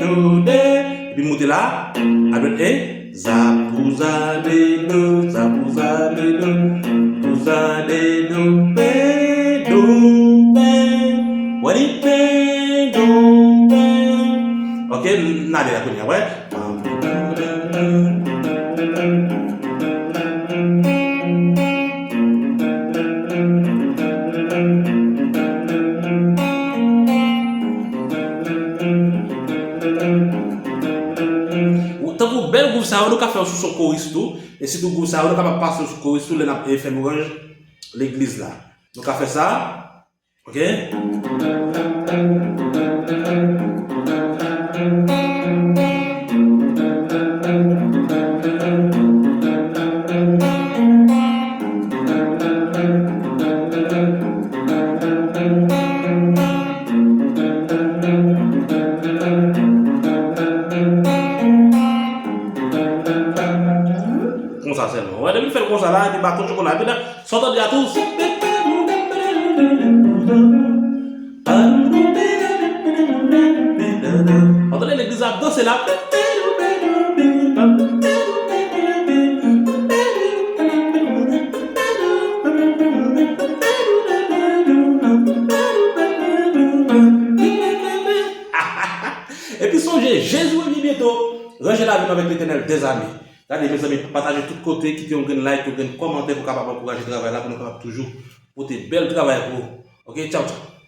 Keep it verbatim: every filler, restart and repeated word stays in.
do, de. Epi moute la, a dwèt e. Za pou za de do, za pou za de do, pou za de do, pe do, pe. Wè li pe do, pe. Ok, n ale la kounye a, wè. Tankou bèl gwouv sa yo, nou ka fè yo sou son koris tou. E sitou gwouv sa yo, nou kapab pase yo sou koris tou lè n ap, e, fè lwanj legliz la. Nou ka fè sa. Ok? Konsa sèlman. Wè, depi l fè l konsa la, epi baton chokola, epi la, sa w tande a tou, se w tande legliz ap danse la. Epi sonje, Jezi revyen byento. Ranje lavi nou avèk Letènèl dèzame. Gade, mezanmi, pataje tout kote, kite yon grenn like, yon grenn kòmantè pou kapab ankouraje travay la, pou nou kapab toujou Kote bèl travay pou ou. Ok, tchaw, tchaw.